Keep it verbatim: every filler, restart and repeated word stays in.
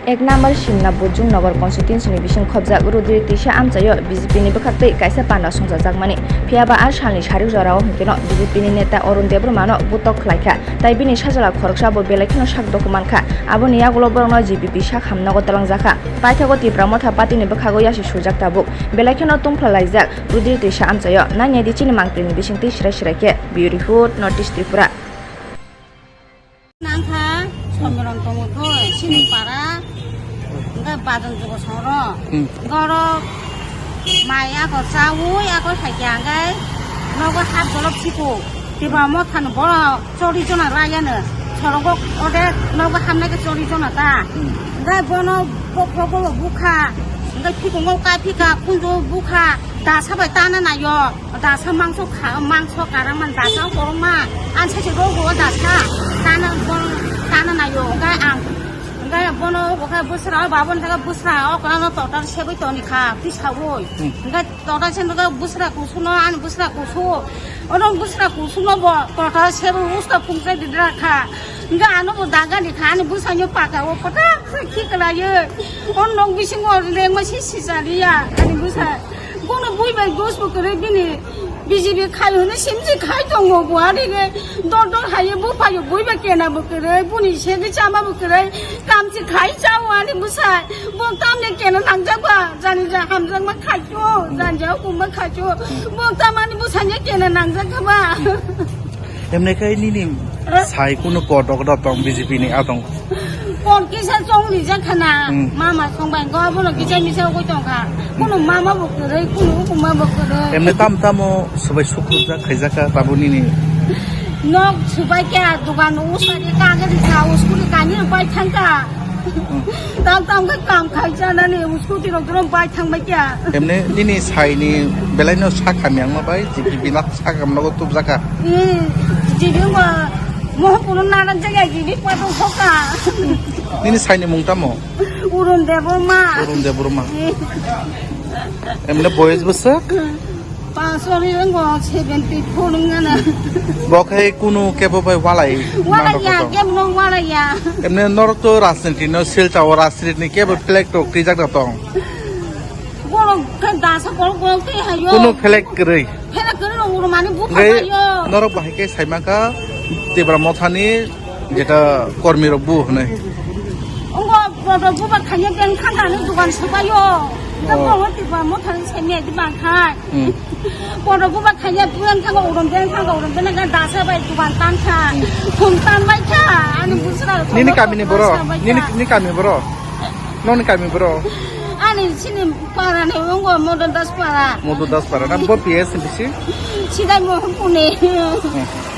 Ek number Simna Bujung Nagar constituency ni bising khobjak Rudri Tisa amchaio B J P ni bwkhaktwi kaisa panda songchajakmani. Phiyaba a salni sarik jorao hwnkhe no B J P ni neta Arun Debbarma no butok khlaikha, tai bini sajla khoroksa bo belai kheno sak doku mankha. Aboni yagulo borokno G P P sak hamnago twlangjakha. Paithago Tipra Motha Party ni bwkhago yasi sujak tabuk. Belai kheno tungphla laijak Rudri Tisa amchaio. Nangya di chini mangpili ni bisingtwi sirai sirai khe. Bureau Report, North East Tripura. Nangkha, Somiron tongo kho, chini para, hwnkhe Bajon Jugo songro. Hmm. Hwnkhe oro mai ako chaui, ako saikya hwnkhe nogo hap golok siko. Tipra Motha ni borok chori jona rayano. Sorogo ode nogo hamnai khe chori jona ta. Hmm. Hwnkhe bono bokhok bolo bukha. Hwnkhe phikungo kai phika, khunju bukha. Dasa bai tana naio. Dasa mangso kha, mangso karang man dasa korong ma. An se se rogo dasa. Tana bon, tana nayo. Hwnkhe ang, hwnkhe bono hwnkhe bwsra, o babon thaka bwsra, o kono total sebai toni kha, tisaui. Hmm. Hwnkhe total se hwnkhe bwsra kusuno, ani bwsra kusu. Ono bwsra kusuno bo total sebai usta phungsa didra kha. Hwnkhe ano bo dagani kha, ani bwsano paka o pata khiklaye. O nok bisingo lengma si sisaliya, ani bwsa. Bono bui bai dos bo kwrwi bini B J P khai hwnwi simsi khai tongo bo, ani khe dor dor hai bo phaio bui bai kena bo kwrwi, buni segwi chama bo kwrwi, kamchi khai chao ani bwsa. Bo tamni kena nangjak ba, jani ja hamjakma khai cho, jani ja hukumma khai cho. Bo tamani bwsani kena nangjak kha ba. Emne khe nini sai kunu kotok da tong B J P ni atong. Kon kisa chong rijak khana, hmm, mama chong bai go bono kisa misa ugui tong kha. Kunu mama bo kwrwi, kunu hukuma bo kwrwi. Emne tam tamo subai sukrujak khaijak kha tabo nini. Nok subai kya, dukan usari kagari kha, uskuli kani bai thang kha. Hmm. Tam tam khe kam khai chanani, scooty rok drum bai thang bai kya. Emne nini sai ni belai no sak hamya wngma bai, G P P nak sak hamno go tubjak kha. Hmm, G P P wngma, Mohanpur no narak jagya G P P pato soka. Nini sai ni mung tamo? Urun Debbarma. Urun Debbarma. Hmm. Emne boyes bwswk? Pasori wngkha seventy four wngkha na. Bo khe kunu kebo bai walai. Walai ya, mano kebo no walai ya. Emne norok to rajniti no Silchar o rajniti ni kebo flag rok twijak da tong. Borok khe dasa borok borok twi hayo. Kunu flag kwrwi. Flag kwrwi rok uro mani bukha. Hwnkhe yo. Norok bahai khe saimaka Tipra Motha ni jeta kormi rok bu hwnwi. Ongo bodo bubar thangya beng thangkha ni dukan subayo. Oh. Bodo Tipra Motha ni semia di bangkha. Hmm. Bodo bubar thangya beng thangkha, urom beng thangkha, urom beng thangkha, dasa bai dukan tankha. Hmm. Phone tan bai kha, ani busra. Nini kami ni boro? Nini, ni kami boro? Noni kami boro? Ani sini para ni ongo Modo Das para. Modo Das para. Na bo P S bisi? Sidai Mohanpur ni. Hmm.